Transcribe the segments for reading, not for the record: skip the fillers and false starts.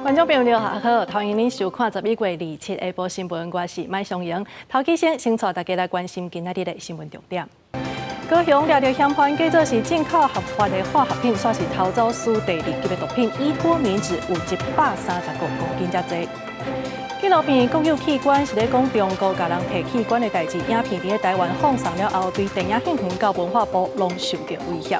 觀眾朋友好，歡迎您收看11月27下晡新聞，我是麥松瑩。頭起先，先帶大家來關心今仔日的新聞重點。高雄掠著嫌犯，假做是進口合法的化學品，煞是偷走私第二級的毒品依托咪酯，有135公斤遮濟。紀錄片《國有器官》是咧講中國共人提器官的代誌，影片佇咧台灣放送了後，對電影院佮文化部攏受著威脅。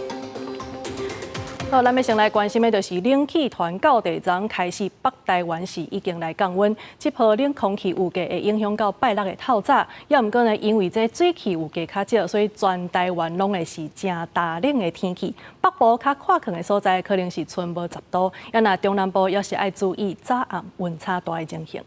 好，咱欲先來關心的就是冷氣團到地昨開始北台灣是已經來降溫，這波冷空氣預計會影響到拜六的透早，猶毋過呢，因為這水汽有加較少，所以全台灣攏會是誠焦冷的天氣。北部較闊曠的所在可能是賰無10度，啊若中南部猶是愛注意早暗溫差大的情形。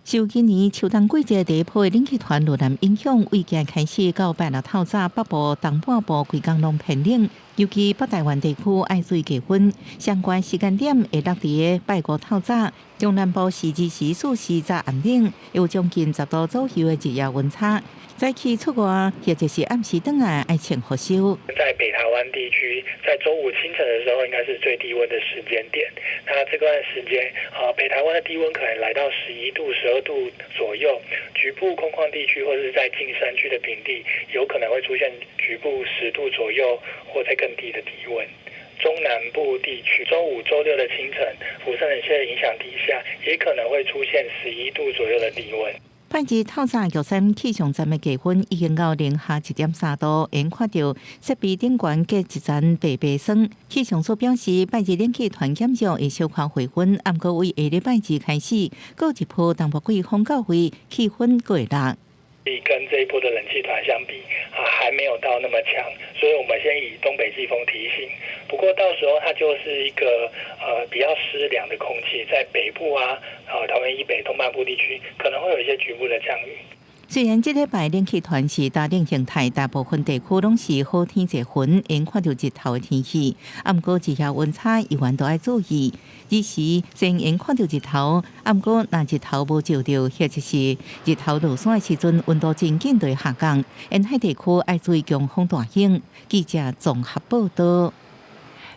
受今年秋冬季節第一波冷氣團落南影響，為今開始到拜六透早，北部、東半部規工攏偏冷，尤其北台灣地區愛注意低溫。相關時間點會落佇拜五透早，中南部是24時早暗冷，有將近10度左右的日夜溫差。早起出外或者是暗時轉來愛穿厚衫。在北台灣地區，在週五清晨的時候，應該是最低溫的時間點。那這段時間，啊，北台灣的低溫可能來到11度、12度左右。局部空曠地區或者是在近山區的平地，有可能會出現局部10度左右或者更低的低溫。中南部地區，週五、週六的清晨，輻射冷卻的影響底下，也可能會出現11度左右的低溫。拜日透早玉山氣象站的低溫已經到零下1.3度，眼看著設備頂懸結一層白白霜。氣象署表示，拜日冷氣團減弱會小可回溫，毋過為下禮拜二開始，閣一波東北季風到位，氣溫閣會落。跟這一波的冷氣團相比，啊，還沒有到那麼強，所以我們先以東北季風提醒。不過到時候它就是一個比較濕涼的空氣，在北部啊，啊桃園以北東半部地區可能會有一些局部的降雨。雖然這禮拜冷氣團是焦冷形態，大部分地區攏是好天濟雲，會看著日頭的天氣。毋過日夜溫差猶原都愛注意。爾時雖然會看著日頭，毋過若日頭無照著，或者是日頭落山的時陣，溫度真緊就會下降。沿海地區愛注意強風大雨。記者綜合報道。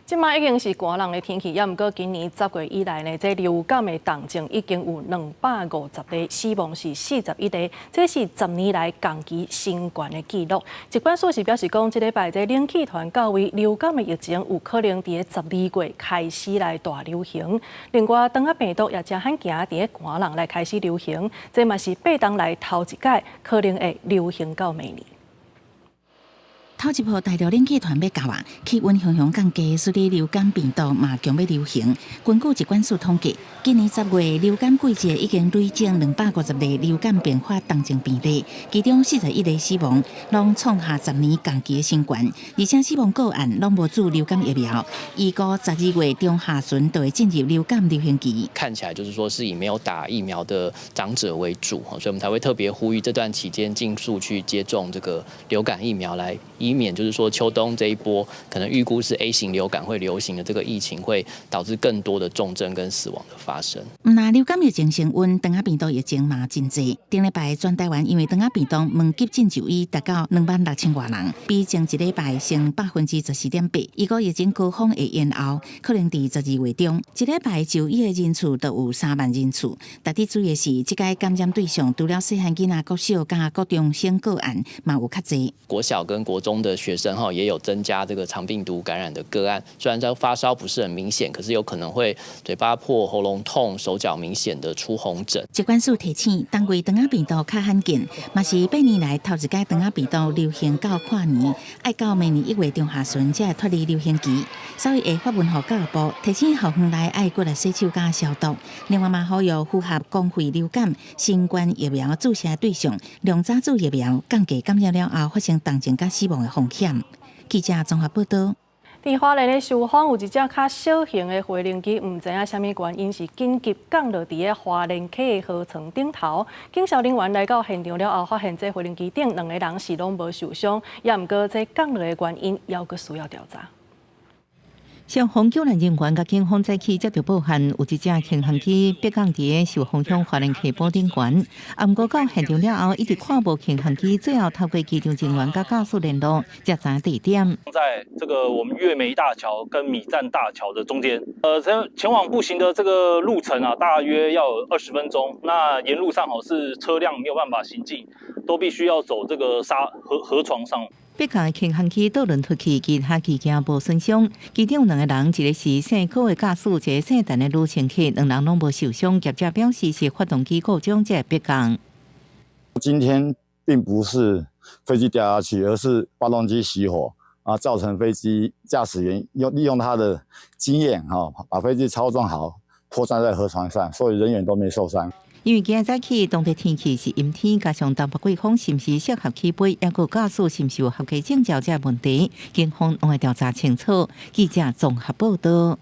這擺已經是寒冷的天氣，猶毋過今年10月以來呢，這流感的重症已經有250例，死亡是41個，這是10年來同期新懸的紀錄。疾管署是表示講，這禮拜這冷氣團到位，流感的疫情有可能佇12月開始來大流行。另外，腸仔病毒也誠罕見佇寒冷來開始流行，這嘛是8冬來頭一擺可能會流行到明年。頭一波大陸冷氣團欲到啊，氣溫雄雄降低，使得流感病毒嘛強欲流行。根據疾管署統計，今年10月流感季節已經累積250例流感併發重症病例，其中41個死亡，攏創下10年同期的新懸。而且死亡個案攏無注流感疫苗，預估12月中下旬就會進入流感流行期。看起來就是說是以沒有打疫苗的長者為主，所以我們才會特別呼籲這段期間盡速去接種這個流感疫苗來以免就是說秋冬這一波可能預估是 A 型流感會流行的這個疫情，會導致更多的重症跟死亡的發生。毋但流感疫情升溫，腸仔病毒疫情嘛真濟。頂禮拜全台灣因為腸仔病毒門急診就醫達到26,000外人，比前一禮拜升14.8%。預估疫情高峰會延後，可能佇12月中。一禮拜就醫的人次都有3萬人次。值得注意的是，這屆感染對象除了細漢囡仔、國小佮國中生個案，嘛有較濟。國小跟國中的學生哈也有增加這個腸病毒感染的個案，雖然說發燒不是很明顯，可是有可能會嘴巴破、喉嚨痛、手腳明顯的出紅疹。疾管署提醒，冬季腸仔病毒較罕見，嘛是8年來頭一擺腸仔病毒流行到跨年，愛到明年1月中下旬才會脫離流行期。所以會發文予教育部提醒校園內愛閣來洗手佮消毒。另外嘛，呼籲符合公費流感、新冠疫苗注射對象，量早注疫苗，降低感染了後發生重症佮死亡的風險。記者綜合報道。佇花蓮的壽豐有一隻較小型的飛行機，毋知影啥物原因是緊急降落佇个花蓮溪的河床頂頭。警消人員來到現場了後，發現這飛行機頂兩个人是攏無受傷，猶毋過這降落的原因猶閣需要調查。消防救難人員佮警方早起接到報函，有一隻輕航機迫降佇受風鄉花蓮溪埔頂懸。啊，毋過到現場了後，一直看無輕航機，最後透過機場人員佮駕駛聯絡，才知地點。在這個我們月眉大橋跟米站大橋的中間，前往步行的這個路程啊，大約要有20分鐘。那沿路上哦是車輛沒有辦法行進，都必須要走這個沙河河床上。迫降的輕航機倒輪脫去，其他機件無損傷。機頂有兩个人，一个是姓郭的駕駛，一个姓陳的女乘客，兩人攏無受傷。業者表示是發動機故障才會迫降。今天並不是飛機掉下去，而是發動機熄火啊，造成飛機駕駛員用利用他的經驗哈，把飛機操縱好，迫降在河床上，所以人員都沒受傷。因為今日早起當地天氣是陰天，加上東北季風是毋是適合起飛，抑閣駕駛是毋是有合格證照這問題，警方攏會調查清楚。記者綜合報道。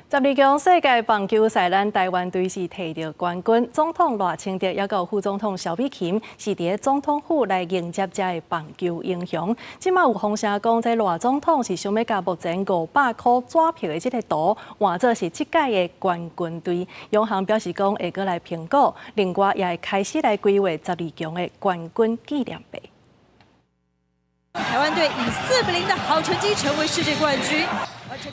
12強世界棒球賽，咱台灣隊是提著冠軍。總統賴清德抑閣副總統蕭美琴是佇總統府來迎接這个棒球英雄。這馬有風聲講，這賴總統是想欲共目前500箍紙票的這个圖換做是這屆的冠軍隊。央行表示講會閣來評估，另外也會開始來規劃十二強的冠軍紀念幣。台灣隊以4比0的好成績成為世界冠軍。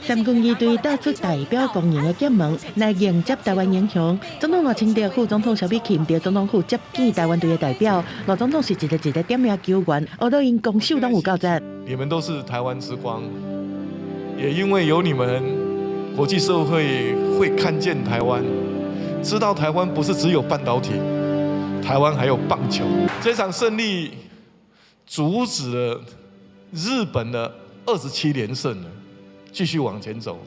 三軍儀隊帶出代表光榮的劍門來迎接台灣英雄。總統賴清德、副總統蕭美琴佇總統府接見台灣隊的代表。賴總統是一个一个點名球員，學到𪜶攻守攏有夠讚。你們都是台灣之光，也因為有你們，國際社會會看見台灣，知道台灣不是只有半導體，台灣還有棒球。這場勝利阻止了日本的27連勝了。繼續往前走，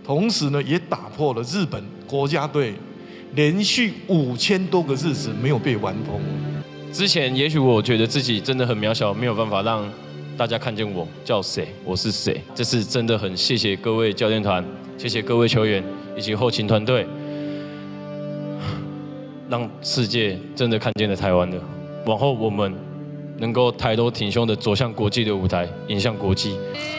同時呢，也打破了日本國家隊連續5000多個日子沒有被完封。之前也許我覺得自己真的很渺小，沒有辦法讓大家看見我叫誰，我是誰。這次真的很謝謝各位教練團，謝謝各位球員以及後勤團隊，讓世界真的看見了台灣的。往後我們能夠抬頭挺胸的走向國際的舞台，迎向國際。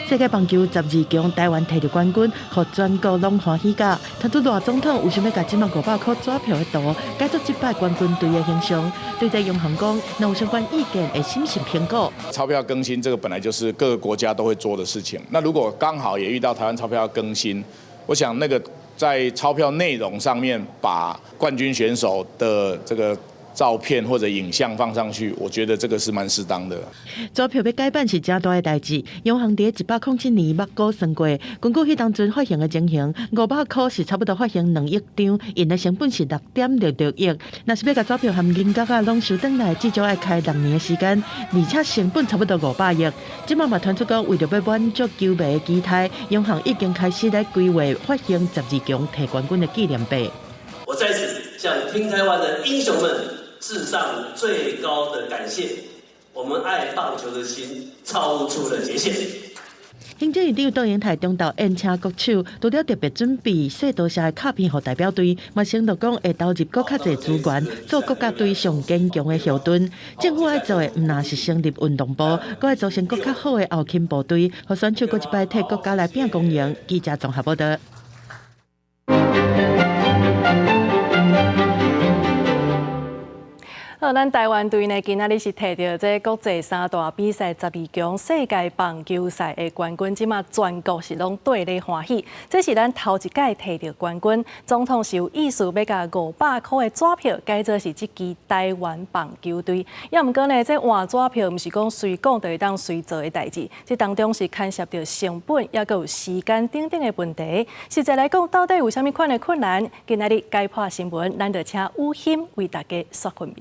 世界棒球十二強，台灣提著冠軍，予全國攏歡喜甲。傳出賴總統有想欲共這馬500箍紙票的圖，改做這擺冠軍隊的形象。對這央行講，若有相關意見會審慎評估。鈔票更新，這個本來就是各個國家都會做的事情。那如果剛好也遇到台灣鈔票要更新，我想那個在鈔票內容上面把冠軍選手的這個照片或者影像放上去，我覺得這個是蠻適當的。紙票欲改版是誠大的代誌，央行佇107年捌估算過，根據彼當陣發行的情形，五百箍是差不多發行2億張，𪜶的成本是6.66億。若是欲共紙票和銀角仔攏收轉來，至少愛開6年的時間，而且成本差不多500億。這馬嘛傳出講，為著欲滿足球迷的期待，央行已經開始來規劃發行十二強提冠軍的紀念幣。我在此向聽台灣的英雄們致上最高的感謝，我們愛棒球的心超出了極限。行政院長卓榮泰中晝宴請國手，除了特別準備說多謝的卡片予代表隊，嘛承諾講會投入閣較濟資源，做國家隊上堅強的後盾。政府愛做的毋但是成立運動部，閣愛組成閣較好的後勤部隊，予選手閣一擺替國家來拼光榮。記者綜合報道。好，咱台灣隊呢，今仔日是提著這國際三大比賽十二強世界棒球賽的冠軍，這馬全國是攏綴咧歡喜。這是咱頭一屆提著冠軍，總統是有意思欲共500箍的紙票改做是這支台灣棒球隊。抑毋過呢，這換紙票毋是講隨講就會當隨做的代誌，這當中是牽涉著成本，抑閣有時間等等的問題。實際來講，到底有啥物款的困難？今仔日解破新聞，咱就請雨欣為大家說分明。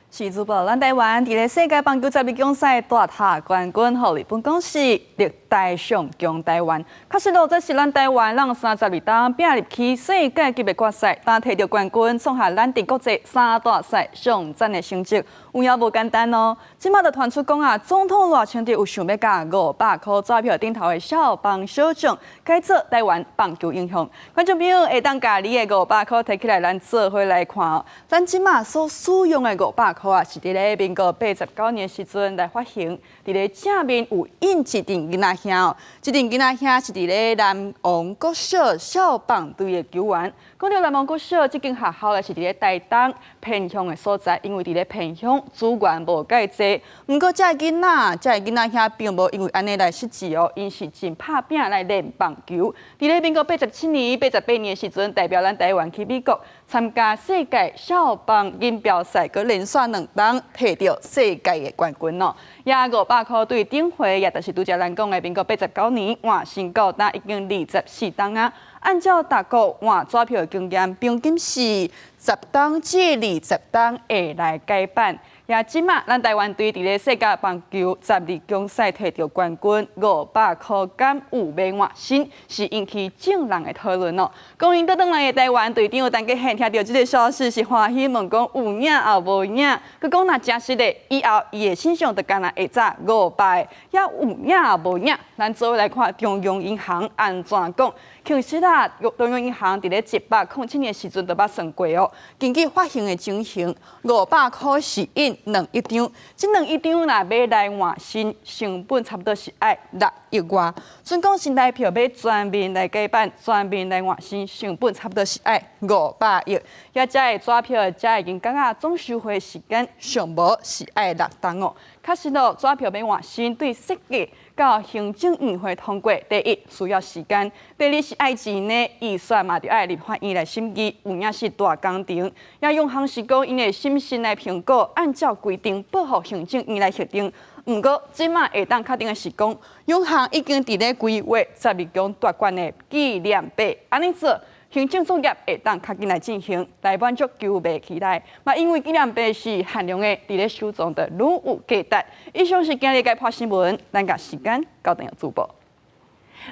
是主播，咱台灣佇咧世界棒球十二強賽奪下冠軍，予日本講是歷代上強台灣。確實咯，這是咱台灣人32冬拼入去世界級的決賽，當提著冠軍，創下咱佇國際三大賽上讚的成績，有影無簡單哦。這馬就傳出講啊，總統賴清德有想欲共500箍紙票頂頭的少棒小將改做台灣棒球英雄。觀眾朋友會當共你的五百箍提起來，咱做伙來看哦。咱這馬所使用的五百箍啊，是佇咧民國89年時陣來發行，佇咧正面有印一陣囡仔仔兄哦。這陣囡仔兄是佇咧南王國小少棒隊的球員。講著南王國小這間學校咧，是佇咧台東偏鄉的所在，因為佇咧偏鄉資源無蓋濟。毋過這个囡仔，這个囡仔兄並無因為按呢來失志哦，𪜶是真拍拚來練棒球。佇咧民國87年、88年的時陣，代表咱台灣去美國參加世界少棒錦標賽，閣連續兩冬提著世界的冠軍哦。也500箍對頂回，也就是拄才咱講的民國89年換新到今已經24冬啊。按照逐國換紙票的經驗，平均是10冬至20冬會來改版。也這馬，咱台灣隊佇咧世界棒球十二強賽提著冠軍，500箍敢有欲換新，是引起眾人的討論哦。講𪜶倒轉來的台灣隊長陳傑憲聽著這个消息是歡喜問講有影抑無影？閣講若誠實的，以後伊的身上就干焦會紮500，也有影抑無影？咱做伙來看中央銀行按怎講。其實啊，中央銀行佇咧107年時陣就捌算過哦。根據發行的情形，500箍是印2億張，這兩億張若欲來換新，成本差不多是愛6億外。準講新台票欲全面來改版，全面來換新，成本差不多是愛500億。也這个紙票，這个銀角仔總收回時間上無是愛6冬哦。確實咯，紙票欲換新對設計到行政院會通過，第一需要時間，第二是愛錢呢，預算嘛著愛立法院來審議，有影是大工程。也央行是講，𪜶會審慎來評估，按照規定報予行政院來核定。毋過，這馬會當確定的是講，央行已經佇咧規劃十二強奪冠的紀念幣，按呢做，行政作業會當較緊來進行，來滿足球迷期待。嘛，因為紀念幣是限量的，佇咧收藏就愈有價值。以上是今日的破新聞，咱共時間交轉予主播。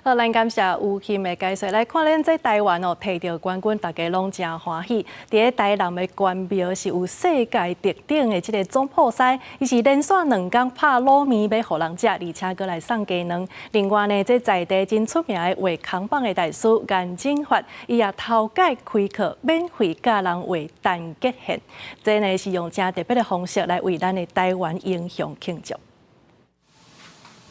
好，咱感謝吳欣的解說。來看咱這台灣哦，提著冠軍，大家攏誠歡喜。佇咧台南的關廟是有世界特等的這个總鋪師，伊是連續兩工拍滷麵欲予人食，而且閣來送雞卵。另外呢，這在地真出名的畫空枋的大師顏進發，伊也頭擺開課免費教人畫陳傑憲。這呢是用誠特別的方式來為咱的台灣英雄慶祝。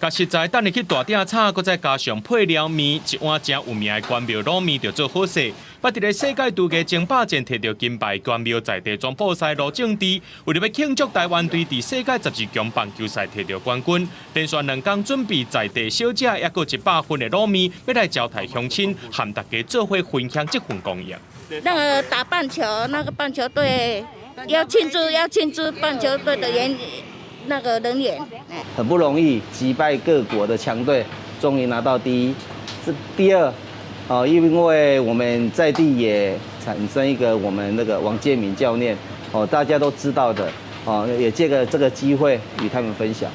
共食材等入去大鼎炒，閣再加上配料麵，一碗誠有名的關廟滷麵就做好勢。捌佇咧世界廚藝爭霸戰提著金牌關廟在地總鋪師盧正治，為著欲慶祝台灣隊佇世界十二強棒球賽提著冠軍，連續兩工準備在地小食，抑閣100份的滷麵，欲來招待鄉親，和大家做伙分享這份光榮。那個打棒球，那個棒球隊要慶祝，要慶祝棒球隊的員。那個人員很不容易擊敗各國的強隊，終於拿到第一。這第二，哦，因為我們在地也產生一個我們那個王建民教練，哦，大家都知道的，哦，也借個這個機會與他們分享。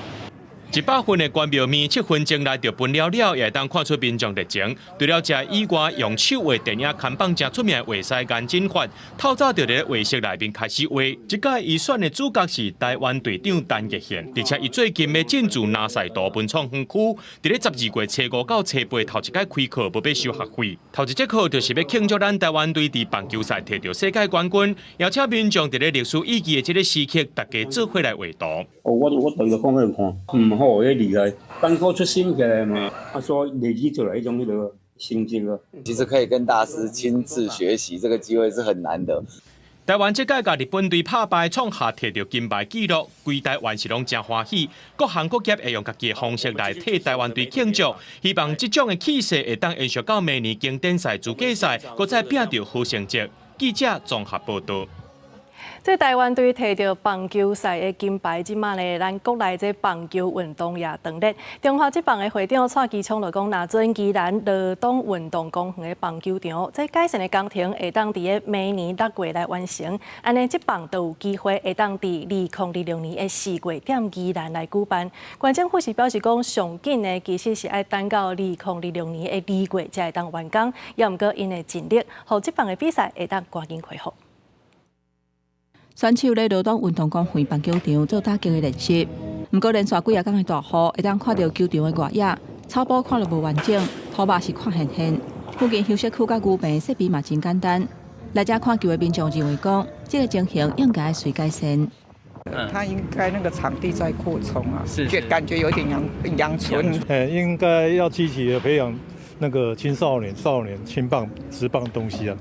100份的關廟麵，7分鐘內就分了了，也會當看出民眾熱情。除了食以外，用手畫電影看板誠出名的畫師顏進發，透早就佇咧畫室內面開始畫。這擺伊選的主角是台灣隊長陳傑憲，而且伊最近欲進駐南勢島文創園區，佇咧12月初5到初8頭一擺開課，無欲收學費。頭一節課就是欲慶祝咱台灣隊佇棒球賽提著世界冠軍，邀請民眾佇咧歷史意義的這个時刻，大家做伙來畫圖。哦，我對著講彼看，毋好，彼厲害，艱苦出心起來嘛，啊，所以累積出來彼種彼个成績咯。其實可以跟大師親自學習，這個機會是很難得。台灣這擺共日本隊拍敗，創下提著金牌紀錄，規台灣是攏誠歡喜。各行各業會用家己的方式來替台灣隊慶祝，希望這種的氣勢會當延續到明年經典賽、資格賽，閣再拚著好成績。記者綜合報導。這台灣隊提著棒球賽的金牌，這馬呢，咱國內這棒球運動也轉熱。中華職棒的會長蔡其昌就講，若準宜蘭羅東運動公園的棒球場，這改善的工程會當佇咧明年6月來完成，按呢職棒就有機會會當佇2026年的4月踮宜蘭來舉辦。縣政府是表示講，上緊呢其實是愛等到2026年的2月才會當完工，也毋過𪜶會盡力，予職棒的比賽會當趕緊恢復。選手咧羅東運動公園棒球場做打擊的練習，毋過連續幾仔工的大雨，會當看著球場的外野草埔看著無完整，土肉是看現現。附近休息區佮牛棚設備嘛真簡單。來遮看球的民眾認為講，這个情形應該隨改善。他應該那個場地在擴充啊，是感覺有點陽春。應該要積極的培養那個青少年、少年青棒、職棒東西啊。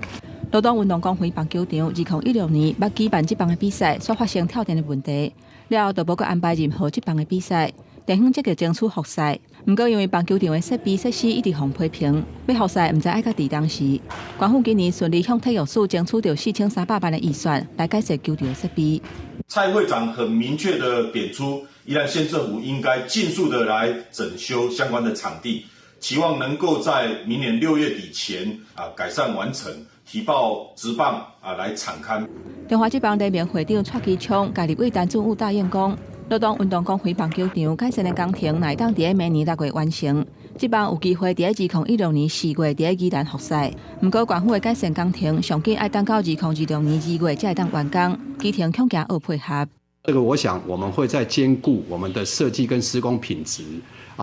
羅東運動公園棒球場2016年捌舉辦職棒的比賽，煞發生跳電的問題，了後就無閣安排任何職棒的比賽。電方積極爭取復賽，毋過因為棒球場的設備設施一直予批評，欲復賽毋知愛到佇當時。縣府今年順利向體育署爭取著4300萬的預算來改善球場設備。蔡會長很明確的點出，宜蘭縣政府應該盡速的來整修相關的場地，期望能夠在明年6月底前改善完成，提報職棒來場勘。中華職棒聯盟會長蔡其昌、共立委陳俊武答應講，羅東運動公園棒球場改善的工程，若會當佇明年6月完成，職棒有機會佇2016年4月佇宜蘭復賽。毋過，縣府的改善工程上緊愛等到2026年2月才會當完工，基層恐驚學配合。這個我想我們會在兼顧我們的設計跟施工品質，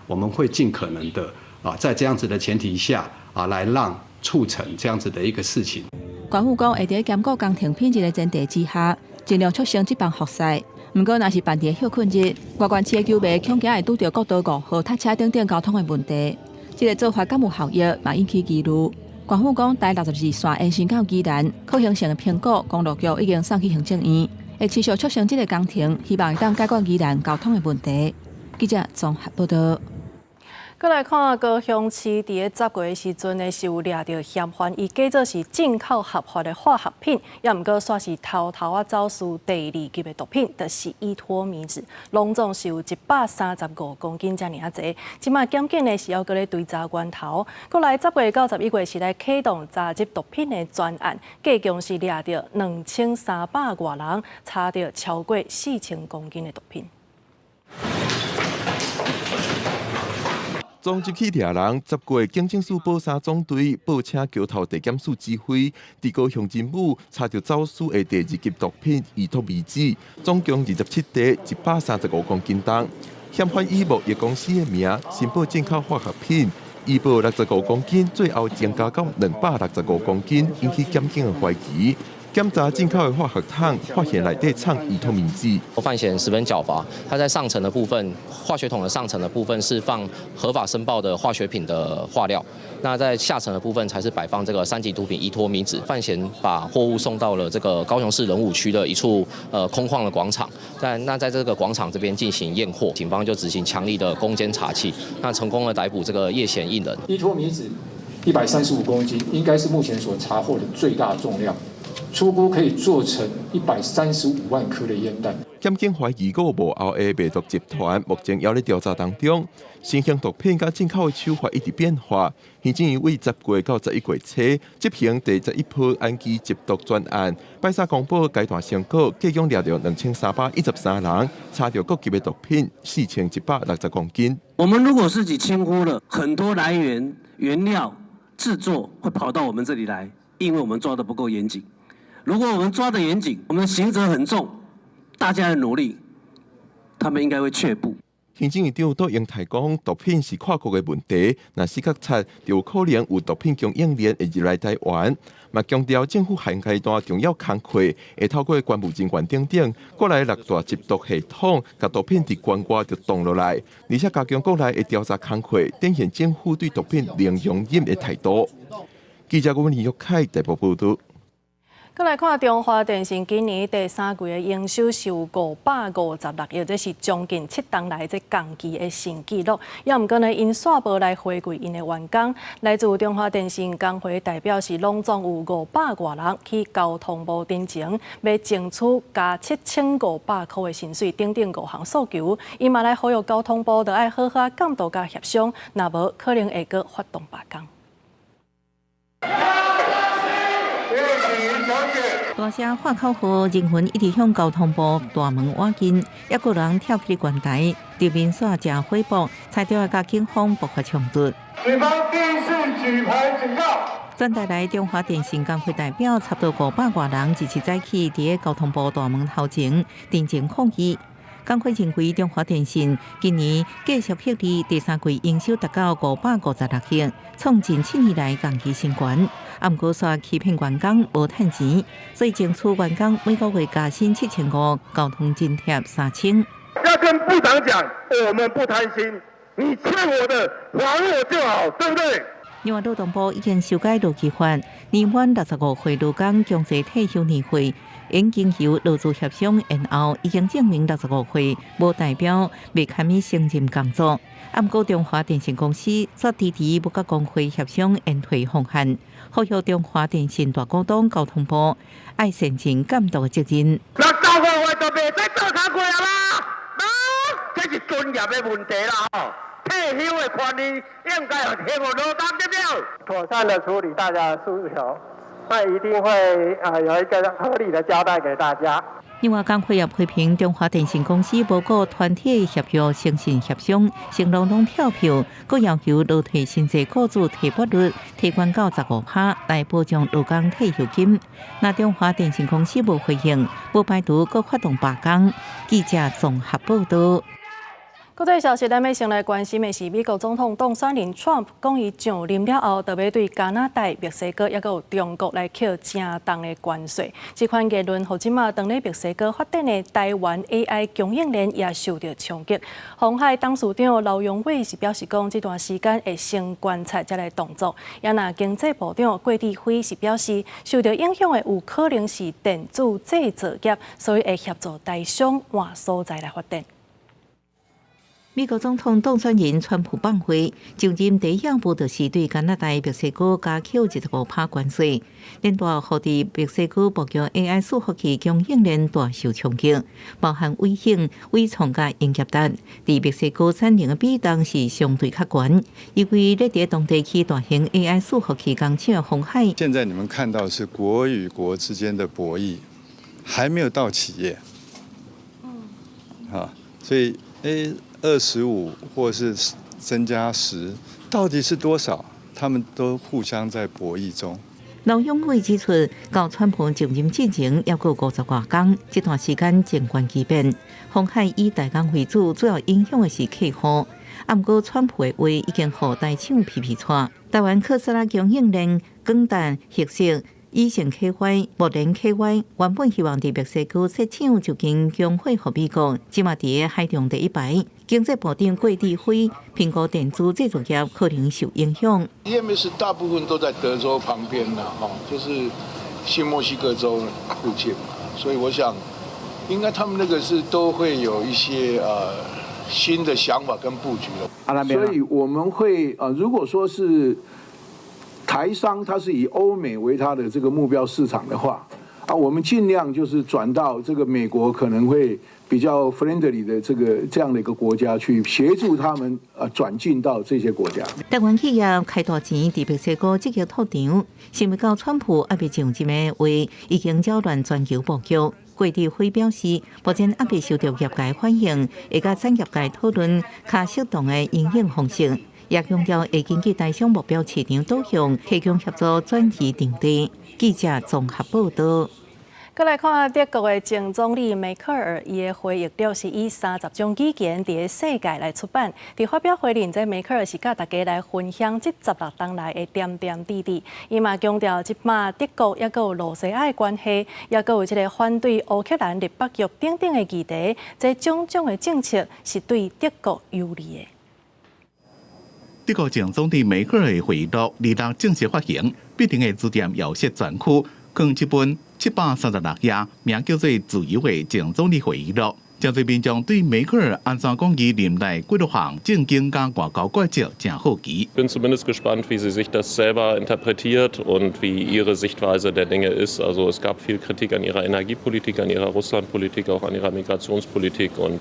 我們會盡可能的在這樣子的前提下來讓促成這樣子的一個事情。縣府講會佇兼顧工程品質的前提之下，盡量促成職棒復賽。毋過，若是辦佇歇睏日，外縣市的球迷恐驚會拄著國道5號塞車等等交通的問題。這個做法敢有效益，嘛引起疑慮。縣府講，台62線延伸到宜蘭，可行性的評估，公路局已經送去行政院，會持續促成這個工程，希望會當解決宜蘭交通的問題。記者綜合報道。閣來看高雄市佇咧10月的時陣呢，是有掠著嫌犯，伊假做是進口合法的化學品，也毋過煞是偷偷仔走私第二級的毒品，就是依托咪酯，攏總是有135公斤遮爾仔濟。這馬檢警呢是猶閣咧追查源頭。過來10月到11月是來啟動查緝毒品的專案，計共是掠著2300外人，查著超過4000公斤的毒品。總入去掠人，10月警政署寶山總隊報請橋頭地檢署指揮，佇高雄仁武查著走私的第二級毒品依托咪酯，總共27塊，135公斤重。嫌犯以木業公司的名申報進口化學品，預報65公斤，最後增加到265公斤，引起檢警的懷疑。檢查進口的化學桶，發現內底藏依托咪酯。范閒十分狡猾，他在上層的部分，化學桶的上層的部分是放合法申報的化學品的化料，那在下層的部分才是擺放這個三級毒品依托咪酯。范閒把貨物送到了這個高雄市仁武區的一處空曠的廣場，但那在這個廣場這邊進行驗貨，警方就執行強力的攻堅查緝，那成功的逮捕這個葉嫌一人。依托咪酯135公斤，應該是目前所查獲的最大重量。初估可以做成135萬顆的煙彈。檢警懷疑個幕後的賣毒集團，目前猶咧調查當中。新型毒品佮進口的手法一直變化。行政院為10月到11月初執行第11波安基緝毒專案，拜三公布階段成果，計共掠著2313人，查著各級的毒品4160公斤。我們如果自己輕忽了，很多來源原料製作會跑到我們這裡來，因為我們抓得不夠嚴謹。如果我們抓得嚴謹，我們刑責很重，大家的努力，他們應該會卻步。行政院長杜英台講，毒品是跨國的問題，若死較查，就有可能有毒品供應鏈會入來台灣。嘛強調政府現階段重要工課，會透過關務人員等等，國內六大緝毒系統，共毒品佇關外就擋落來，而且加強國內的調查工課，展現政府對毒品零容忍的態度。記者郭文玉凱台北報導。閣來看中華電信今年第三季的營收是有556億，這是將近7冬來這仝期的新紀錄。也毋過呢，𪜶煞無來回饋𪜶的員工。來自中華電信工會代表是攏總有500外人去交通部陳情，欲爭取加7500箍的薪水等等五項訴求。𪜶嘛來呼籲交通部，著愛好好監督佮協商，若無可能會閣發動罷工。大聲喊口號，人群一直向交通部大門倚近，猶閣有人跳起懸台，場面煞誠火爆，差著共警方爆發衝突。警方第一次舉牌警告。轉台來中華電信工會代表差不多500外人，這次早起佇交通部大門頭前陳情抗議。工會認為中華電信今年繼續獲利，第三季營收達到556億，創近7年來同期新高。啊，毋過煞欺騙員工無趁錢，所以爭取員工每個月加薪7500，交通津貼3000。要跟部長講，我們不貪心，你欠我的還我就好，對不對？另外，勞動部已經修改勞基法，年滿65歲勞工強制退休年歲，應經由勞資協商延後，已經證明65歲無代表袂堪於勝任工作。啊，毋過中華電信公司煞遲遲無佮工會協商延退方案，呼籲中華電信大股東交通部愛善盡監督責任。 65歲就袂使做工課啊啦，啊，這是尊嚴的問題啦吼。退休的權利應該予勞工對不對？妥善的處理大家的訴求，那一定會啊有一個合理的交代給大家。另外，工會也批評中華電信公司無顧團體協約誠信協商，承諾攏跳票，閣要求勞退薪資雇主提撥率提懸到15%來保障勞工退休金。若中華電信公司無回應，無排除閣發動罷工。記者綜合報道。國際消息，咱欲先來關心的是美國總統當選人川普講，伊上任了後，就欲對加拿大、墨西哥抑閣有中國來課誠重的關稅。這款言論，予這馬當咧墨西哥發展的台灣 AI 供應鏈也受著衝擊。鴻海董事長劉揚偉是表示講，這段時間會先觀察才來動作。也若經濟部長郭智輝是表示，受著影響的有可能是電子製造業，所以會協助台商換所在來發展。美國總統當選人川普放話，就任第一步就是對加拿大、墨西哥加扣25%關稅，連帶予佇墨西哥布局 AI 伺服器供應鏈大受衝擊，包含偉星、緯創佮英業達，佇墨西哥產能的比重是相對較懸，因為咧佇當地區大型 AI 伺服器工廠鴻海。現在你們看到是國與國之間的博弈，還沒有到企業，嗯，所以25或是增加10，到底是多少？他們都互相在博弈中。劉揚偉指出，到川普就任之前，猶閣50外工，這段時間靜觀其變。鴻海以代工為主，主要影響的是客戶。啊，毋過川普的話已經予台廠皮皮掣。台灣特斯拉供應鏈廣達、矽色、以盛 KY、幕聯 KY，原本希望佇墨西哥設廠就近供貨予美國，這馬佇海中第一排。經濟部長郭智輝，蘋果電子製造業可能受影響。 EMS 大部分都在德州旁邊啦，哈，就是新墨西哥州附近嘛，所以我想，應該他們那個是都會有一些新的想法跟布局了。所以我們會如果說是台商，它是以歐美為它的這個目標市場的話，啊，我們盡量就是轉到這個美國可能會比較 friendly 的這樣的一個國家去協助他們轉進到這些國家。台灣企業開大錢佇墨西哥積極拓場，想袂到川普猶未上任的話，已經擾亂全球布局。郭智輝表示，目前猶未受到業界反應，會佮產業界討論較適當的因應方式，也強調會根據台商目標市場導向，提供協助轉移場地。記者綜合報道。閣來看德國的前總理梅克爾，伊的回憶錄是以30種語言佇世界來出版。佇發表會裡，這梅克爾是佮大家來分享這16冬來的點點滴滴。伊嘛強調，這馬德國抑閣有露西亞的關係，抑閣有這个反對烏克蘭入北約等等的議題，這種種的政策是對德國有利的。德國前總理梅克爾的回憶錄，26正式發行，必定的書店搖設專區，共這本736頁，名叫做《自由的前總理回憶錄》。誠濟民眾對梅克爾按怎講伊任內幾落項政經佮外交決策誠好奇。 Bin zumindest gespannt, wie sie sich das selber interpretiert und wie ihre Sichtweise der Dinge ist. Also es gab viel Kritik an ihrer Energiepolitik, an ihrer Russlandpolitik, auch an ihrer Migrationspolitik und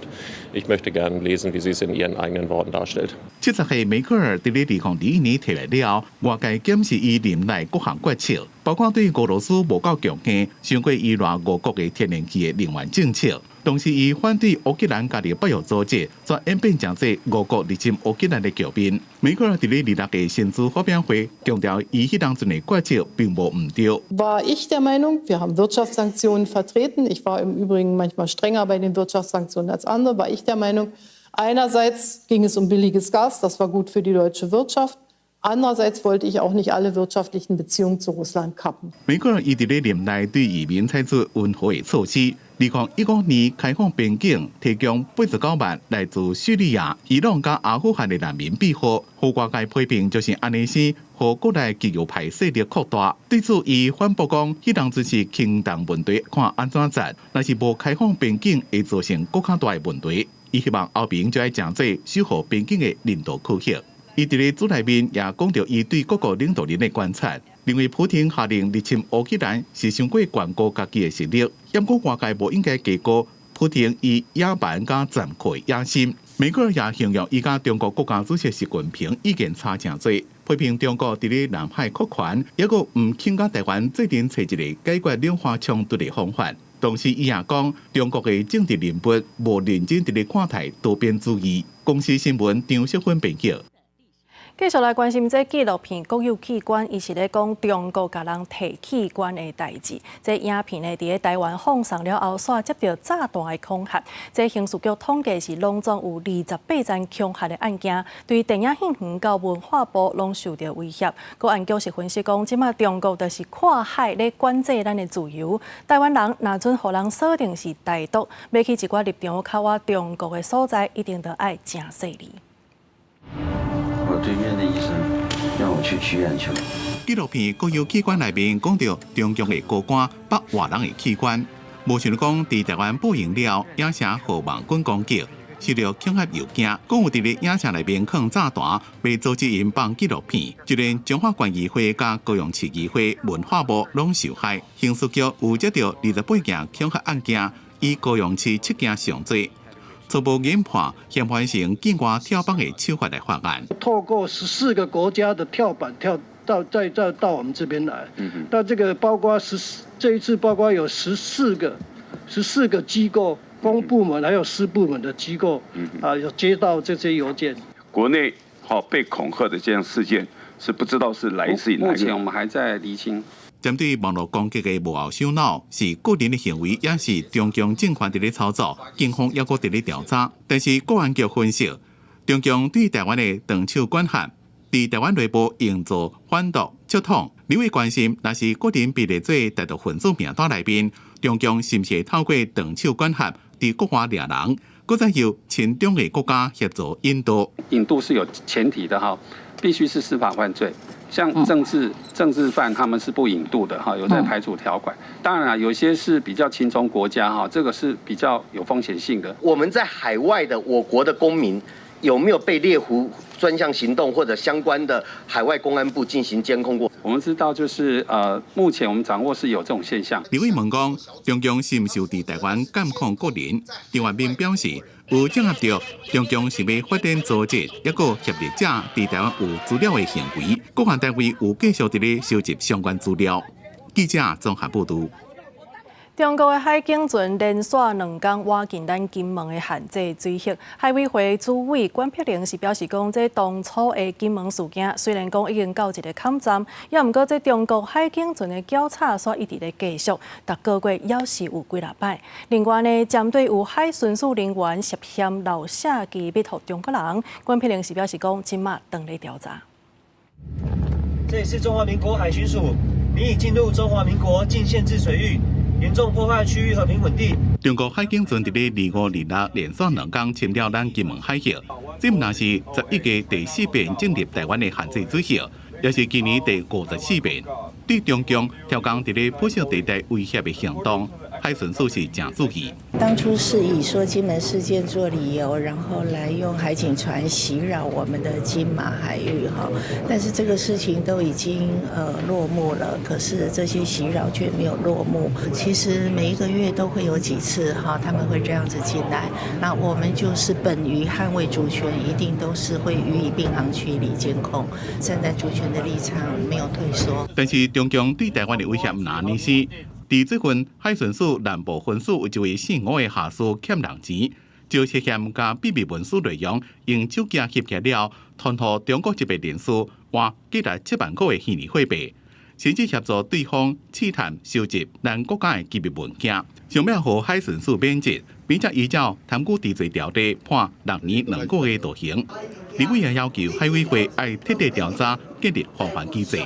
ich möchte gerne lesen, wie sie es in ihren eigenen Worten darstellt. 70歲梅克爾佇咧2021年提來了後，外界檢視伊任內各項決策，包括對俄羅斯無夠強硬，傷過依賴俄國的天然氣的能源政策。同時，伊反對烏克蘭加入北約組織，煞演變成做俄國入侵烏克蘭的局面。梅克爾佇咧26的新書發表會強調，伊彼當陣的決策並無毋對。 War ich der Meinung, wir haben Wirtschaftssanktionen vertreten. Ich war im Übrigen manchmal strenger bei den Wirtschaftssanktionen als andere. War ich der Meinung, einerseits ging es um billiges Gas, das war gut für die deutsche Wirtschaft. Andererseits wollte ich auch nicht alle wirtschaftlichen Beziehungen zu Russland kappen。梅克爾伊佇咧任內對移民採取溫和的措施，2015年開放邊境，提供89萬來自敘利亞、伊朗佮阿富汗的難民庇護。予外界批評就是按呢生，予國內極右派勢力擴大。對此，伊反駁講，彼當陣是輕重問題，看按怎戰。若是無開放邊境，會造成閣較大的問題。伊希望歐盟就愛誠濟守護邊境的人道區域。伊佇咧組內面也講著伊對各國領導人的觀察，認為普丁下令入侵烏克蘭是傷過懸估家己的實力，毋過外界無應該低估普丁伊野蠻佮殘酷的野心。梅克爾也形容伊佮中國國家主席習近平意見差誠濟，批評中國佇咧南海擴權，猶閣毋肯佮台灣做陣揣一个解決兩岸衝突的方法。同時，伊也講中國的政治人物無認真佇咧看待多邊主義。公視新聞張淑芬編輯。繼續來關心這紀錄片《國有器官》，伊是咧講中國共人提器官的代誌。這影片呢，佇咧台灣放送了後，煞接著炸彈的恐嚇。這刑事局統計是攏總有28宗恐嚇的案件，對電影院園佮文化部攏受著威脅。國安局是分析講，這馬中國就是跨海咧管制咱的自由。台灣人若準予人鎖定是台獨，欲去一寡立場較倚中國的所在，一定著愛誠細膩。我對面的醫生讓我去取眼球。紀錄片《國有器官》內面講著中共的高官剝活人的器官，無想講佇台灣播映了，影城予網軍攻擊，受著恐嚇誘驚，講有佇咧影城內面囥炸彈，欲阻止𪜶放紀錄片，就連彰化縣議會佮高雄市議會文化部攏受害。刑事局有接著28件恐嚇案件，以高雄市7件上濟。初步研判，嫌犯是用境外跳板的手法來犯案。透過14個國家的跳板跳到再到我們這邊來。那這個包括十四，這一次包括有十四個機構、公部門還有私部門的機構，啊，有接到這些郵件。國內吼被恐嚇的這樣事件，是不知道是來自於哪個。目前我們還在釐清。針對網路攻擊的幕後首腦是個人的行為，抑是中共政權佇咧操作，警方猶閣佇咧調查。但是國安局分析，中共對台灣的長手管轄，佇台灣內部營造反獨、促統。立委關心，若是個人被列做台獨分子名單內面，中共是毋是會透過長手管轄，佇國外掠人，閣再由親中的國家協助引渡？引渡是有前提的哈，必須是司法犯罪。像政治犯他們是不引渡的哈，有在排除條款。當然啦，有些是比較親中國家哈，這個是比較有風險性的。我們在海外的我國的公民有沒有被獵狐專項行動或者相關的海外公安部進行監控過？我們知道就是目前我們掌握是有這種現象。立委問講，中共是毋是有佇台灣監控國人？張萬斌表示，有掌握著中共是欲發展組織，抑閣協力者佇台灣有資料的行為，國安單位有繼續佇咧收集相關資料。記者綜合報導。中國的海警船連續兩工倚近咱金門的限制水域，海委會主委管碧玲是表示講，這當初的金門事件雖然講已經到一个坎站，猶毋過這中國海警船的攪吵煞一直咧繼續，逐个月猶是有幾若擺。另外呢，針對有海巡署人員涉嫌漏洩機密予中國人，管碧玲是表示講，這馬正咧調查。這裡是中華民國海巡署，你已進入中華民國禁限制水域。嚴重破壞區域和平穩定。中國海警船佇咧25、26連續兩工侵入咱金門海域，這毋但是11月第四遍進入台灣的限制水域，也是今年第54遍。對中共刁工佇咧灰色地帶威脅的行動，海巡署是誠注意。當初是以說金門事件做理由，然後來用海警船襲擾我們的金馬海域哈。但是這個事情都已經落幕了，可是這些襲擾卻沒有落幕。其實每一個月都會有幾次哈，他們會這樣子進來。那我們就是本於捍衛主權，一定都是會予以並行驅離監控，站在主權的立場沒有退縮。但是中共對台灣的威脅毋但爾爾。佇最近海巡署南部分署有一位姓吳的下屬欠人錢，就涉嫌共秘密文書內容用手機翕起了，傳予中國籍的人士，換價值7萬塊的虛擬貨幣，甚至協助對方刺探收集咱國家的機密文件，上尾予海巡署免職，並且依照貪污治罪條例判6年2個月徒刑。立委也要求海委會愛徹底調查，建立防範機制。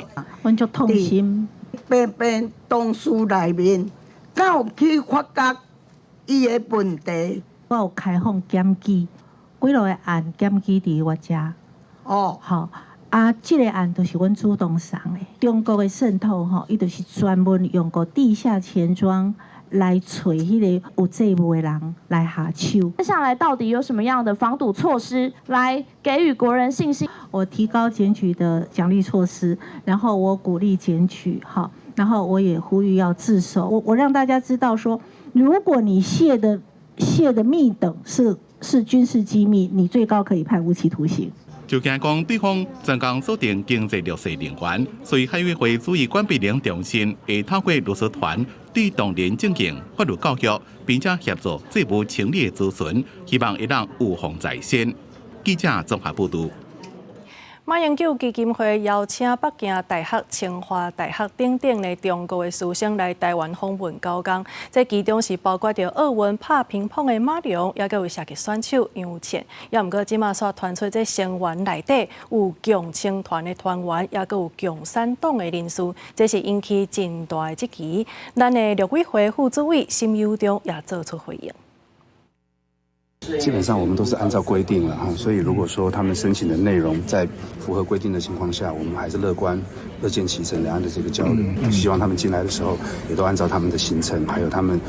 阮足痛心。白白同事內面，敢有去發覺伊的問題？我有開放檢舉，幾落个案檢舉佇我遮。哦，好，啊，這个案就是阮主動送的。中國的滲透吼，伊就是專門用個地下錢莊來揣彼个有債務的人來下手。接下來到底有什麼樣的防堵措施來給予國人信心？我提高檢舉的獎勵措施，然後我鼓勵檢舉，哈，然後我也呼籲要自首。我讓大家知道說，如果你洩的密等是軍事機密，你最高可以判無期徒刑。就驚講對方專工鎖定經濟弱勢人員，所以海委會注意管碧玲中心會透過律師團對當年進行法律教育，並且協助債務清理的諮詢，希望會當預防在先。記者綜合報導。馬英九基金會邀請北京大學、清華大學等等的中國的師生來台灣訪問九工，這其中是包括著奧運拍乒乓的馬龍，也閣有射擊選手楊倩。也毋過這馬煞傳出這成員內底有共青團的團員，也閣有共產黨的人士，這是引起真大的質疑。咱的陸委會副主委沈有忠也做出回應。基本上我們都是按照規定了哈，所以如果說他們申請的內容在符合規定的情況下，我們還是樂觀樂見其成兩岸的這個交流。希望他們進來的時候，也都按照他們的行程，還有他們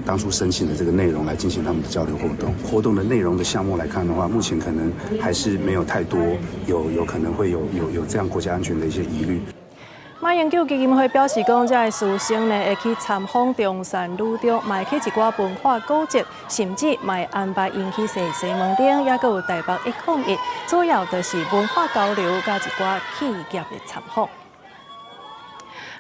當初申請的這個內容來進行他們的交流活動。活動的內容的項目來看的話，目前可能還是沒有太多有可能會有這樣國家安全的一些疑慮。馬英九基金會表示講，這个師生呢會去參訪中山女中，嘛會去一寡文化古蹟，甚至嘛會安排𪜶去踅西門町，也閣有台北101，主要就是文化交流佮一寡企業的參訪。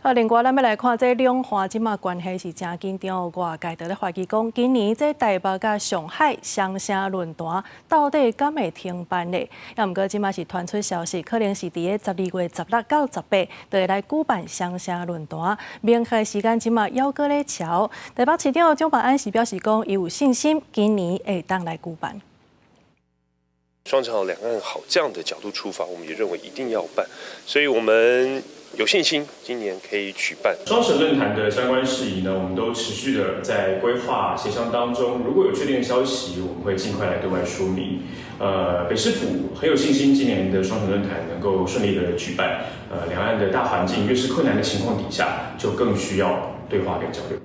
啊，另外，咱欲來看這兩岸這馬關係是誠緊張，外界就咧懷疑講，今年這台北佮上海雙城論壇到底敢會停辦咧？也毋過這馬是傳出消息，可能是佇咧12月16到18，就會來舉辦雙城論壇。明確時間這馬猶閣咧喬。台北市長蔣萬安是表示講，伊有信心今年會當來舉辦。雙城好，兩岸好，這樣的角度出發，我們也認為一定要辦，所以我們有信心今年可以舉辦雙城論壇的相關事宜呢，我們都持續的在規劃協商當中。如果有確定的消息，我們會盡快來對外說明。北市府很有信心，今年的雙城論壇能夠順利的舉辦。兩岸的大環境越是困難的情況底下，就更需要對話跟交流。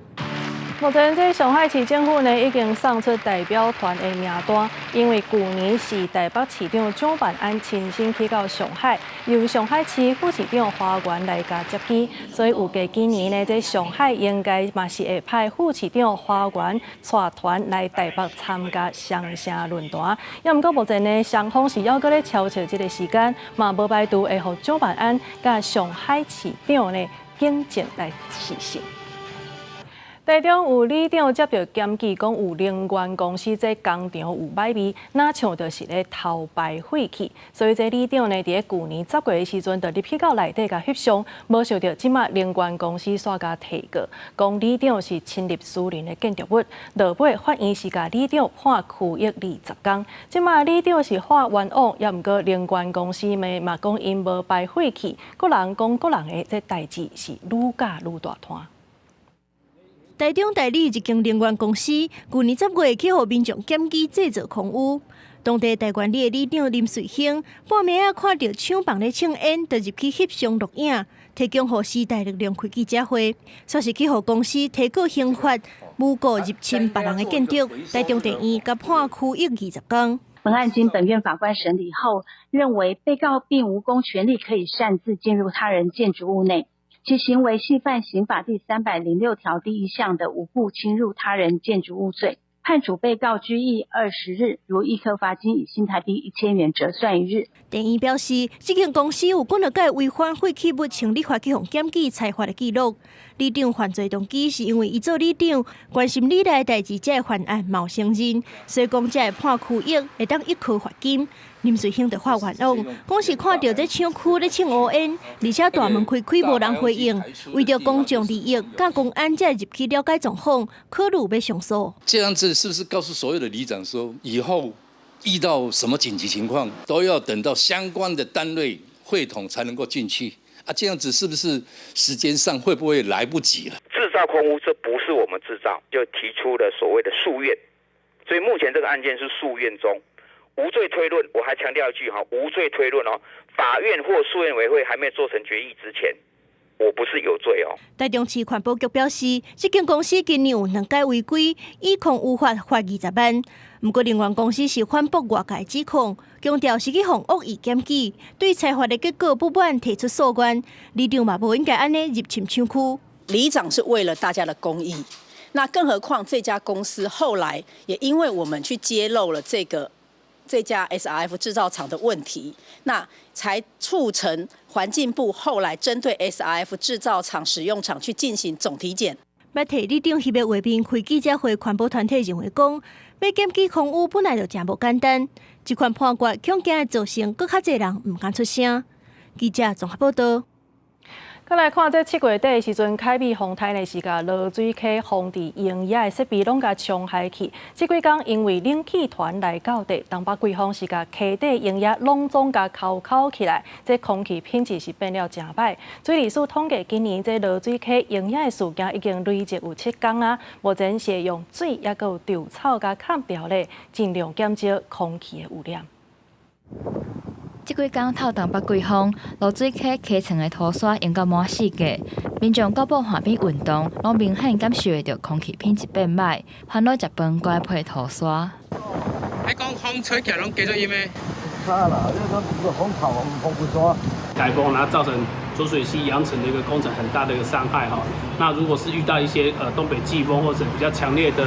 目前，這上海市政府呢已經送出代表團的名單，因為舊年是台北市長蔣萬安親身去到上海，由上海市副市長華源來共接機，所以預計今年呢，這上海應該嘛是會派副市長華源帶團來台北參加雙城論壇。也毋過目前呢，雙方是猶閣咧敲敲這个時間，嘛無排除會予蔣萬安佮上海市長呢見證來視訊。台中有里長接著檢舉，講有能源公司這工廠有䆀味，若像就是咧偷排廢氣，所以這里長呢，佇咧舊年10月的時陣，就入去到內底共翕相，無想著這馬能源公司煞共提告，講里長是侵入私人的建築物，落尾法院是共里長判拘役20工。這馬里長是喊冤枉，也毋過能源公司嘛嘛講𪜶無排廢氣，各人講各人的，這代誌是愈攪愈大攤。台中大里一間能源公司，舊年10月去予民眾檢舉製造空污。當地大觀里的里長林瑞興，半暝仔看著廠房咧衝煙，就入去翕相錄影，提供予時代力量開記者會，煞是去予公司提告刑法，誣告入侵別人的建築。台中地院共判拘役20工。本案經本院法官審理後，認為被告並無公權力可以擅自進入他人建築物內。其行為係犯刑法第306條第一項的無故侵入他人建築物罪，判處被告拘役20日，如易科罰金以新台幣1000元折算一日。電院表示，這間公司有幾若擺違反廢棄物清理法去予檢舉裁罰的記錄。里長犯罪動機是因為伊做里長，關心里內代誌，才會犯案嘛有承認，所以講才會判拘役，會當一科罰金。林瑞興就發願望，講是看著這廠區咧衝烏煙，而且大門開開無人回應，為著公眾利益，佮公安才入去了解狀況，考慮欲上訴。這樣子是不是告訴所有的里長說，以後遇到什麼緊急情況，都要等到相關的單位會同才能夠進去？啊，這樣子是不是時間上會不會來不及了？製造空污，這不是我們製造，就提出了所謂的訴願，所以目前這個案件是訴願中。無罪推論，我還強調一句哈，無罪推論哦，法院或訴願委會還沒做成決議之前，我不是有罪哦。台中市環保局表示，這間公司今年有兩擺違規，以空污罰罰20萬。毋過能源公司是反駁外界指控，強調是去予惡意檢舉，對裁罰的結果不滿，提出訴願。里長嘛無應該按呢入侵廠區。里長是為了大家的公益，那更何況這家公司後來也因為我們去揭露了這家 SRF 製造廠的問題，那才促成環境部後來針對 SRF 製造廠使用廠去進行總體檢。捌替里長翕的畫面開記者會，環保團體認為講，欲檢舉空污本來就誠無簡單，這款判決恐驚會造成閣較濟人毋敢出聲。記者綜合報道。閣來看，這7月底的時陣，凱美風颱呢是共濁水溪封地營業的設備攏共沖害去。這幾工因為冷氣團來到地，東北季風是共溪底營業攏總共摳摳起來，這空氣品質是變了誠歹。水利署統計，今年這濁水溪溶液的事件已經累積有7工啊。目前是用水抑閣有稻草共崁掉咧，盡量減少空氣的污染。這幾工透東北季風，濁水溪溪床的塗沙溶到滿四界，民眾到埔岸邊運動，攏明顯感受會著空氣品質變歹，煩惱食飯閣愛配塗沙。你講風吹起來攏加做陰的？差啦，你講風頭風不煞。颱風，然後造成濁水溪揚塵的一個工程很大的一個傷害哈。那如果是遇到一些東北季風或者比較強烈的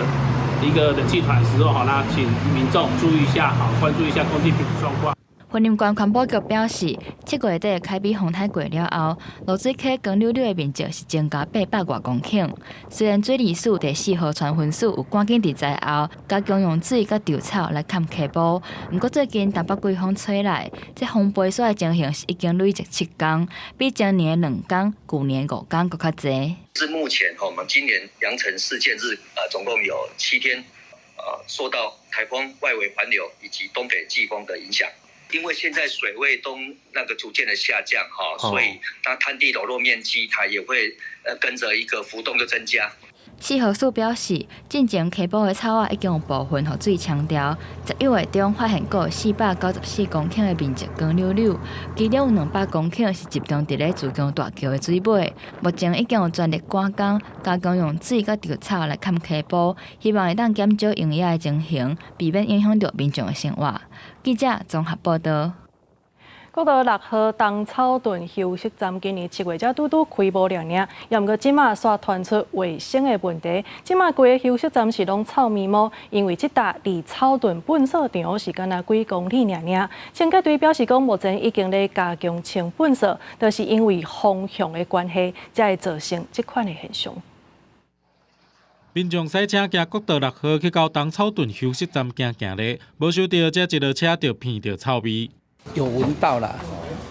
一個冷氣團的時候哈，那請民眾注意一下，好，關注一下空氣品質狀況。雲林縣環保局表示，7月底凱美風颱過了後，濁水溪光溜溜的面積是增加800外公頃。雖然水利署第四河川分署有趕緊佇災後加強用水佮稻草來崁溪埔，毋過最近東北季風吹來，這風飛沙的情形是已經累積7工，比前年的2工、舊年5工閣較濟。是目前我們今年揚塵事件日，總共有7天，受到颱風外圍環流以及東北季風的影響。因為現在水位都那個逐漸的下降，哈，所以它灘地裸露面積它也會跟着一個浮動的增加。四河署表示，進前溪埔的草仔已經有部分予水沖掉，11月中發現閣有494公頃的面積光溜溜，其中有200公頃是集中佇咧自強大橋的水尾。目前已經有全力趕工，加強用水佮稻草來崁溪埔，希望會當減少溶液的情形，避免影響著民眾的生活。記者綜合報道。國道6號東草屯休息站今年7月才拄拄開幕了爾，也毋過這馬煞傳出衛生的問題。這馬規個休息站是攏臭咪毛，因為這搭離草屯糞掃場是干焦幾公里爾爾。清潔隊表示講，目前已經咧加強清糞掃，就是因為風向的關係，才會造成這款的現象。民眾駛車行國道6號去到東草屯休息站行行咧，無想著這一落車就鼻著臭味。有聞到啦，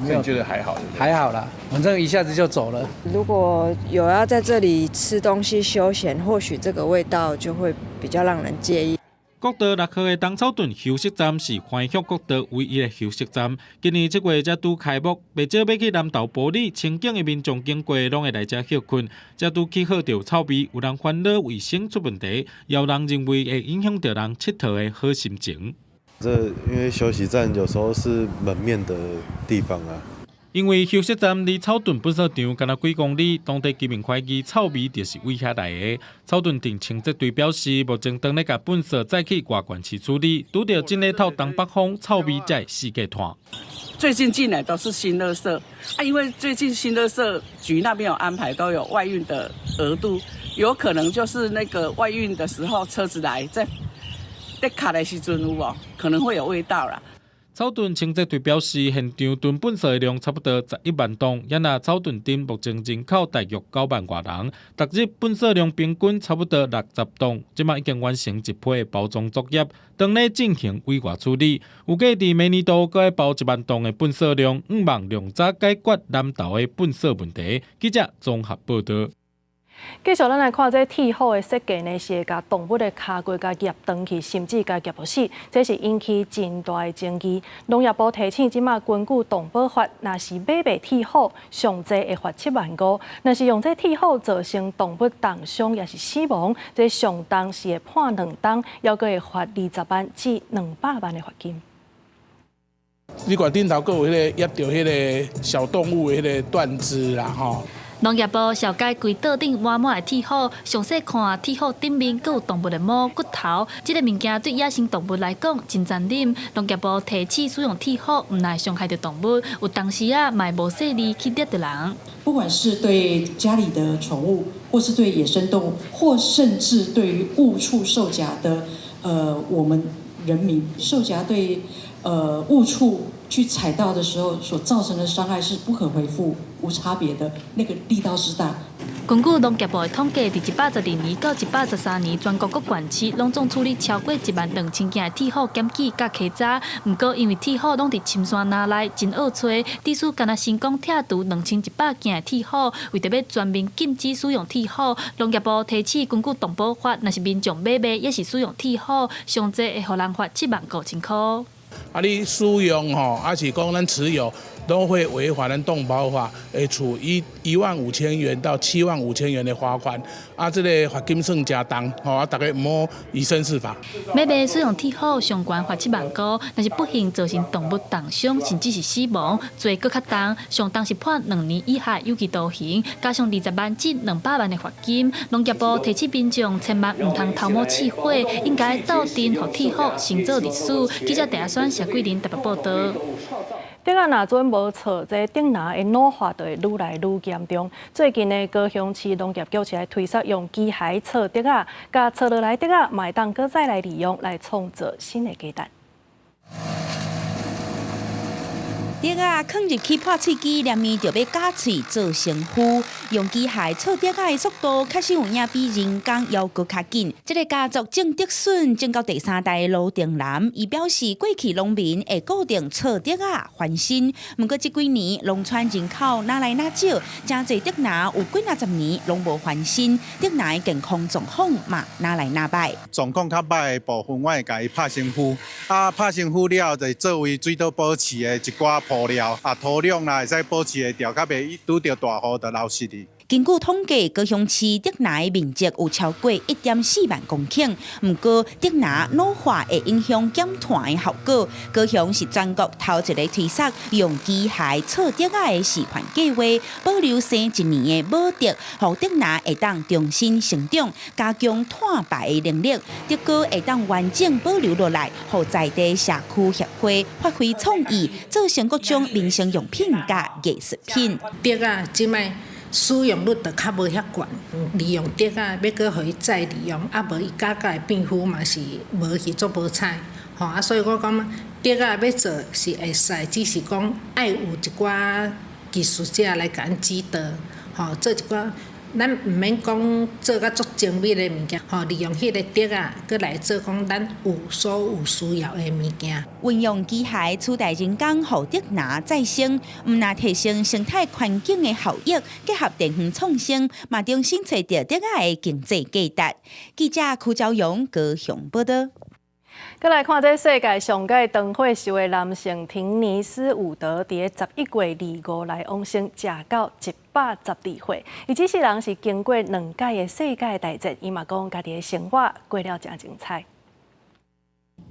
沒有覺得還好，還好啦，反正一下子就走了。如果有要在這裡吃東西休閒，或許這個味道就會比較讓人介意。國道6號的東草屯休息站是環鄉國道唯一的休息站，今年7月才拄開幕，袂少欲去南投埔里清境的民眾經過，攏會來遮歇睏。才拄去聞著臭味，有人煩惱衛生出問題，也有人認為會影響著人𨑨迌的好心情。這因為休息站有時候是門面的地方啊。因為休息站離草屯糞掃場干焦幾公里，當地居民懷疑臭味就是為遐來的。草屯鎮清潔隊表示，目前正咧共糞掃載去外縣市處理，拄著這个透東北風，臭味才會四界傳。最近進來都是新垃圾啊，因為最近新垃圾局那邊有安排，都有外運的額度，有可能就是那個外運的時候車子來在。在卡的時陣有無可能會有味道啦。草屯清潔隊表示，現場囤糞埽的量差不多11萬噸，也若草屯鎮目前人口大約9萬外人，逐日糞埽量平均差不多60噸，這馬已經完成一批的包裝作業，當咧進行委外處理。預計佇明年度閣愛包1萬噸的糞埽量，向望量早解決南投的糞埽問題。記者綜合報導。繼續，咱來看這鐵虎的設計呢，是會共動物的跤骨共夾斷去，甚至共夾予死，這是引起真大的爭議。農業部提醒，這馬根據動保法，若是買賣鐵虎，上濟會罰7萬5；若是用這鐵虎造成動物重傷，抑是死亡，這上重是會判2冬，猶閣會罰20萬至200萬的罰金。你看頂頭閣有彼个壓著彼个小動物的彼个斷肢啦，吼。農業部紹介規桌頂滿滿的鐵虎，詳細看鐵虎頂面閣有動物的毛骨頭，這个物件對野生動物來講真殘忍。農業部提醒使用鐵虎，毋但傷害著動物，有當時啊嘛會無細膩去掠著人。不管是對家裡的寵物，或是對野生動物，或甚至對於誤觸獸夾的，我們人民獸夾對，誤觸去踩到的時候所造成的傷害是不可回復、無差別的，那個力道之大。根據農業部的統計，佇112年到113年，全國各縣市攏總處理超過1萬2千件的鐵虎檢舉佮稽查。毋過，因為鐵虎攏佇深山林內真惡揣，致使干焦成功拆除2100件的鐵虎。為著欲全面禁止使用鐵虎，農業部提醒，根據動保法，若是民眾買賣抑是使用鐵虎，上濟會予人罰7萬5千箍。啊！你使用吼，抑是講咱持有，都會違反咱動保法，會處1萬5千元到7萬5千元的罰款。啊，這个罰金算誠重，吼啊，大家毋好以身試法。買賣使用鐵虎上懸罰7萬塊，若是不幸造成動物重傷，甚至是死亡，罪閣較重，上重是判2年以下有期徒刑，加上20萬至200萬的罰金。農業部提醒民眾，千萬毋通頭毛試火，應該鬥陣予鐵虎先做歷史。記者鄭選謝桂林特別報導。竹仔若準無銼，這竹林的老化就會愈來愈嚴重。最近呢，高雄市農業局是來推捒用機械銼竹仔，共銼落來竹仔，嘛會當閣再來利用，來創造新的價值。竹仔囥入去破碎機，連面就欲絞碎做成糊。用機械銼竹仔的速度，確實有影比人工猶閣較緊。這个家族種竹筍種到第三代的盧定南，伊表示過去農民會固定銼竹仔翻新，毋過這幾年農村人口愈來愈少，誠濟竹林有幾若十年攏無翻新，竹林的健康狀況嘛愈來愈䆀。狀況較䆀的部分，我會共伊拍成糊，啊，拍成糊了後，就作為水土保持的一寡鋪料，啊，土壤啦會使保持會著，較袂拄著大雨就流失去。根據統計，高雄市竹林的面積有超過1.4萬公頃，毋過竹林老化會影響減碳的效果。高雄是全國頭一个推捒用機械銼竹仔的示範計劃，保留生一年的母竹，予竹林會當重新成長，加強碳排的能力，竹篙會當完整保留落來，予在地社區協會發揮創意，做成各種民生用品佮藝術品。竹仔這擺使用率就較無遐懸，利用竹仔欲閣予伊再利用，啊無伊絞會變粉嘛是無去足無彩，吼啊！所以我感覺竹仔欲做是會使，只是講愛有一寡技術者來共咱指導，吼做一寡。咱毋免講做甲足精密的物件，吼，利用彼个竹仔，閣來做講咱有所有需要的物件。運用機械取代人工，予竹林再生，毋但提升生態環境的效益，結合地方創生，嘛重新揣著竹仔的經濟價值。記者柯昭勇高雄報導。閣來看這世界上蓋長歲壽的男性婷尼斯伍德，佇11月25來往生，食到112歲。伊這世人是經過兩屆的世界大戰，伊嘛講家己的生活過了誠精彩。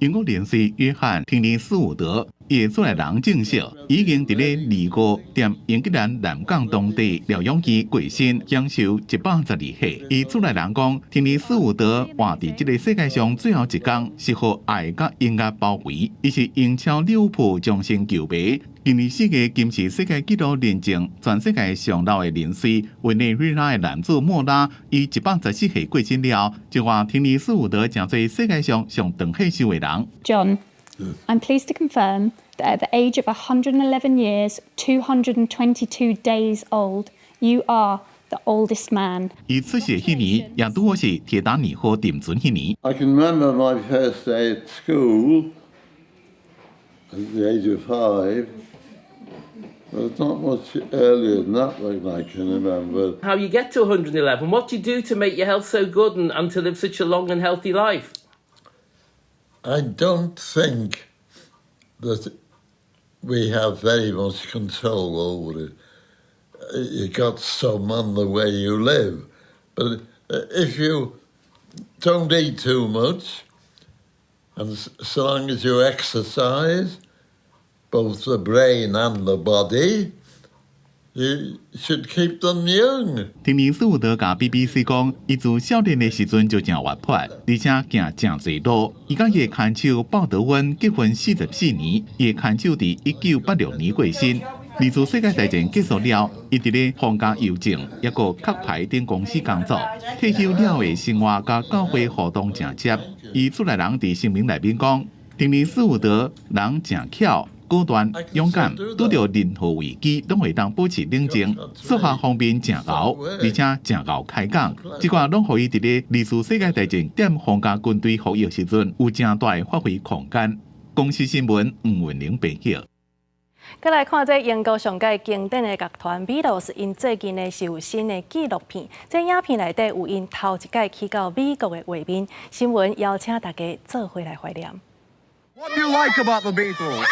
英國人士約翰·婷尼斯伍德，伊的厝內人證實，已經佇咧25踮英格蘭南港當地療養院過身，享壽112歲。伊厝內人講，婷尼斯伍德活佇這个世界上最後一工，是予愛佮音樂包圍。伊是英超利物浦終身球迷。今年4月，金氏世界紀錄認證全世界上老的人士委內瑞拉的男子莫拉，以114歲過身了，就話聽尼斯伍德成做世界上上長歲壽的人。 John, I'm pleased to confirm that at the age of 111 years, 222 days old, you are the oldest man. 伊出世彼年，也拄好是鐵達尼號沉船彼年。 I can remember my first day at school at the age of 5. But it's not much earlier than that that I can remember. How you get to 111? What do you do to make your health so good and to live such a long and healthy life? I don't think that we have very much control over it. You got some on the way you live, but if you don't eat too much, and so long as you exercise, both the brain and the body, you should keep them young. 聽尼斯伍德共 BBC 講，伊自少年的時陣就誠活潑，而且行誠濟路。伊佮伊的牽手鮑德溫結婚44年，伊的牽手佇1986年過身。二次世界大戰結束了，伊佇咧皇家郵政抑閣殼牌等公司工作。退休了的生活佮教會活動誠接。伊厝內人佇聲明內面講，聽尼斯伍德人誠巧，果斷、勇敢，拄著任何危機攏會當保持冷靜，說話方面誠𠢕，而且誠𠢕開講。這寡攏予伊佇咧二次世界大戰踮皇家軍隊服役時陣，有誠大的發揮空間。公視新聞吳文玲編譯。閣來看這英國上蓋經典的樂團 Beatles，𪜶最近呢是有新的紀錄片。這影片內底有𪜶頭一擺去到美國的畫面。新聞邀請大家做伙來懷念。 What do you like about the Beatles?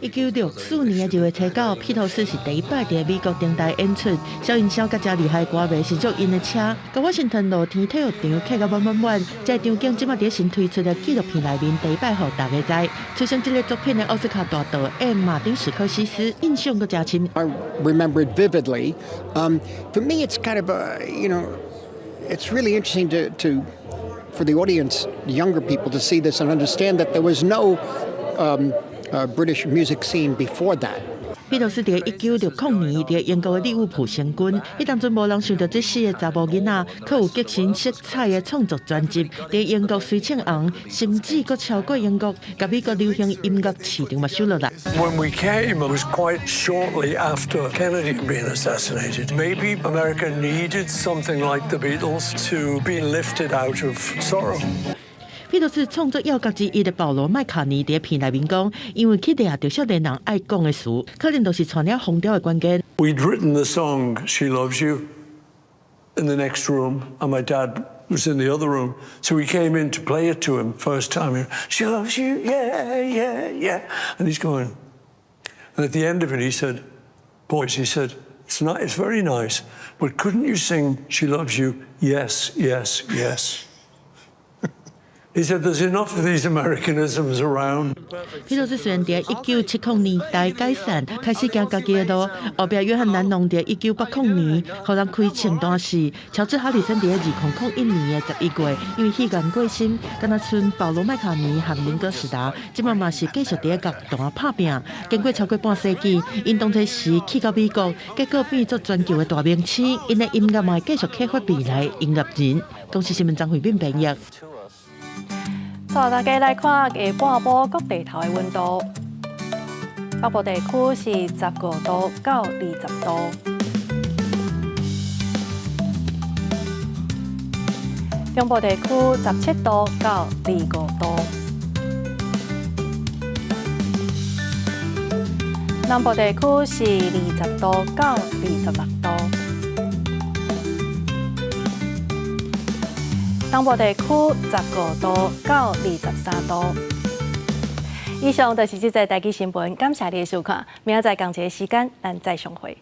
1964年2月初9，披頭士是第一擺佇美國登台演出，小音響佮誠厲害歌迷乘著𪜶的車，共華盛頓露天體育場客甲滿滿滿。這個場景這馬佇新推出的紀錄片內面第一擺予大家知。出生這个作品的奧斯卡大導演馬丁史柯西斯印象閣誠深。 I remember it vividly. For me, it's kind of a, it's really interesting for the audience, the younger people, to see this and understand that there was no British music scene before that. 披頭士佇1960年佇英國的利物浦成軍，彼當陣無人想著這四个查某囡仔，閣有激情色彩的創作專輯，佇英國隨唱紅，甚至閣超過英國，共美國流行音樂市場嘛收落來。 When we came, it was quite shortly after Kennedy had been assassinated. Maybe America needed something like the Beatles to be lifted out of sorrow. 披頭士創作要角之一的保羅麥卡尼佇片內面講，因為去掠著少年人愛講的詞，可能就是帶領風潮的關鍵。 We'd written the song "She Loves You" in the next room, and my dad was in the other room. So we came in to play it to him first time. "She loves you, yeah." And he's going. And at the end of it, he said, "Boys," he said, "it's not, it's very nice, but couldn't you sing 'She Loves You'? Yes." He said, "There's enough of these Americanisms around." 披頭士雖然佇1970年代解散，開始行家己的路，後壁約翰蘭儂佇1980年，予人開清單死。喬治哈里森佇2001年的11月，因為肺癌過身，敢若賰保羅麥卡尼和林哥史達，這馬嘛是繼續佇樂團拍拚。經過超過半世紀，𪜶當初時去到美國，結果變做全球的大明星。𪜶的音樂嘛會繼續啟發未來音樂人。公視新聞張惠敏編譯。帶大家來看下半晡各地頭的溫度。北部地區是15度到20度，中部地區17度到25度，南部地區是20度到26度。東部地區15度到23度。以上就是這節台語新聞，感謝你的收看，明仔載仝一个時間，咱再相會。